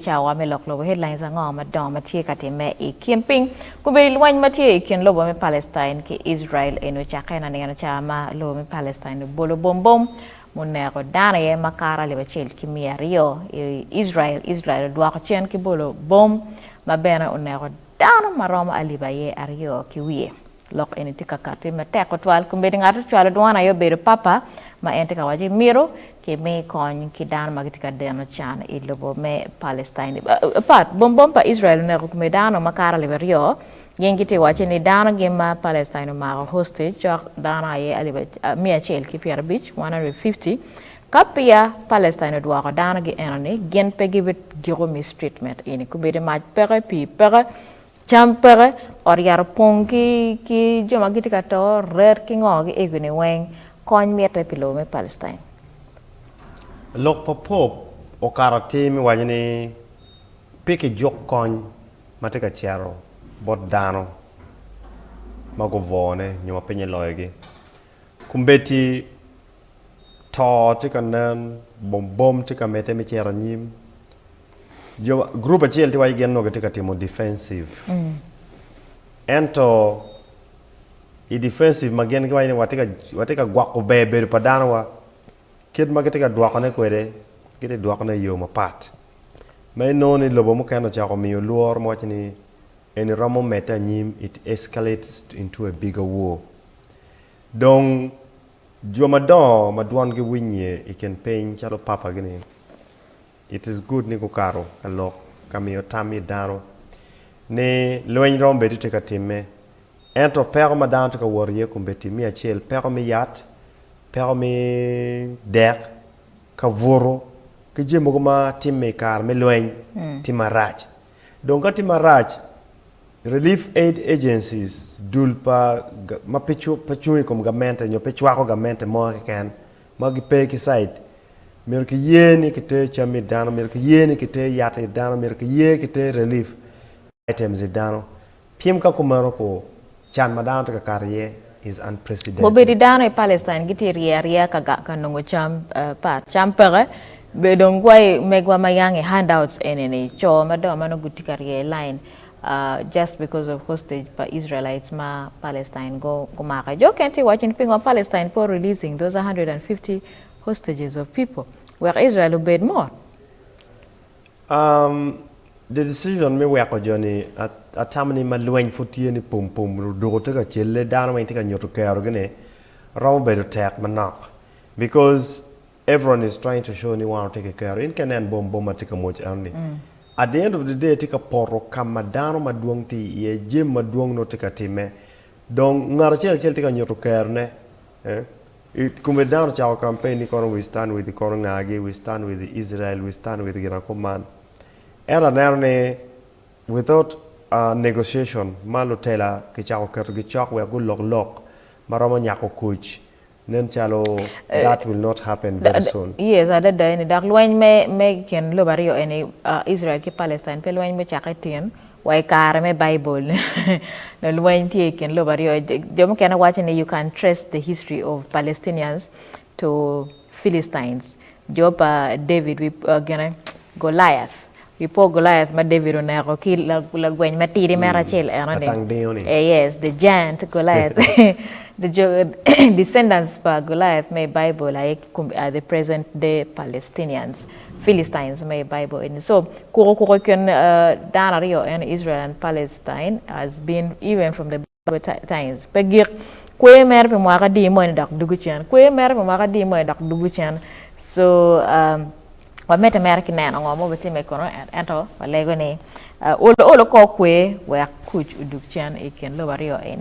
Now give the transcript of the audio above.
Cawa me lok lobo headlines ango madongo ma tye ka timme i kin piny? Kombeddi lweny ma tye i kin lobo me Palestine ki Israel eni ocakke nino ca ma lobo me Palestine obolo bombom muneko dano iye makato 1200 i Israel. Israel odwoko cen ki bolo bom ma bene oneko dano maromo alip aye aryo ki wiye. Lok eni tye ka kati matek tutwal. Kombeddi ngat ocwalo dwon aye obedo papa ma en tye ka waco ni mito kimi kony ki dano ma gitye ka deno can i lobo me Palestine. Pat, bombom pa Israel oneko kome dano makato 2000. Gin gitye ka waco ni dano gin ma Palestine omako hostage cok dano aye alip 150, 150. Ka peya Palestine odwoko dano gi eno ni gin pe gibigiko mistreatment eni. Kombeddi mac peke, pii peke, Cam peke, ot yat opong ki ki jo ma gitye ka to, ret ki ngo gi ego ni weng, kony mitte pi lobo me Palestine. Lok pa Pope okato atir me waco ni pe kijuk kony ma tye ka cito bot dano ma gubwone nyo ma pinye loyogi. Kombeddi to tye ka nen, bombom tye ka medde me cito anyim. Jo gurup acel tye waci gin onongo gitye ka timo defensive. Ento i defensive ma gin giwaco ni watye ka watye ka gwoko ber bedo pa danowa, kit ma gitye ka dwokone kwede, gitye ka dwokone i yo mapat. Ma inongo ni lobo mukene ocako miyo lworo ma waco ni eni romo medde anyim, it escalates into a bigger war. Dong jo madongo ma dwongi winye i kin piny calo papa gi ni it is good ni gukato ka lok ka miyo tam it dano ni lweny romo bedo tye ka timme ento peko ma dano tye ka wot iye kombeddi me acel peko me yat, peko me dek, kabuto ki jami mogo ma timme i kare me lweny tye marac. Dong ka tye marac Relief Aid Agencies, dul pa ma pe cung i kom gamente nyo pe cwako gamente mo keken ma gipe ki cite, myero kiye ni kiter cam it dano, myero kiye ni kiter yat it dano, myero kiye kiter relief items it dano. Pyem ka kumeno ku can ma dano tye ka kato iye is unprecedented. Obedo dano i Palestine gitye rye aryeya ka ka nongo cam pat. Cam peke, be dong gwai megwa ma yang i handouts eni ni co madongo ma nongo gitye ka rye i line just because of hostage pa Israelites ma Palestine gumako. Jo okene tye waco ni pingo Palestine pe releasing those 150 hostages of people wek Israel obed mot. The decision me weko jo-ni atamo ni ma lweny pud tye ni pum pum odoko tye ka celle dano weng tye ka nyuto kerogi ni romo bedo tek manok because everyone is trying to show ni wan watye ki kero in ka inen bom bom ma tye ka mwoc eno ni at the end of the day tye ka poto ka ma dano madwong tye iye jami madwong nongo tye ka timme dong ngat acel acel tye ka nyuto kerone Kome dano ocako campaign ni kono we stand with kono ngagi, we stand with Israel, we stand with gina kuman. Ento aneno ni without a negotiation ma lutela kicako ketogi cok wek gulok lok ma romo nyako kuc, nen calo that will not happen very soon. Yes, adada eni dok lweny me me kin lobo aryo eni Israel ki Palestine pe lweny mucakke tin wa i kare me Baibul lweny tye i kin lobo aryo. Jo mukene waco ni you can trace the history of Palestinians to Philistines. Jo pa David gine Goliath. Wi po Goliath ma David oneko ki lagweny matidi mere acel eno ni. Yes, the giant Goliath. The descendants pa Goliath me i Baibul aye are the present day Palestinians. Philistines me i Baibul eni. So, kuko kuko i kin dano aryo en Israel and Palestine has been even from the Bible times. Pe gik kwer mere pi mwaka adi moni dok dugo cen. Kwer mere pi mwaka adi moni dok dugo cen. So, um, wamedde mere ki neno ngo ma obitimme kono ento walego ni olo olo kor kwer wek kuc odug cen i kin lobo aryo eni.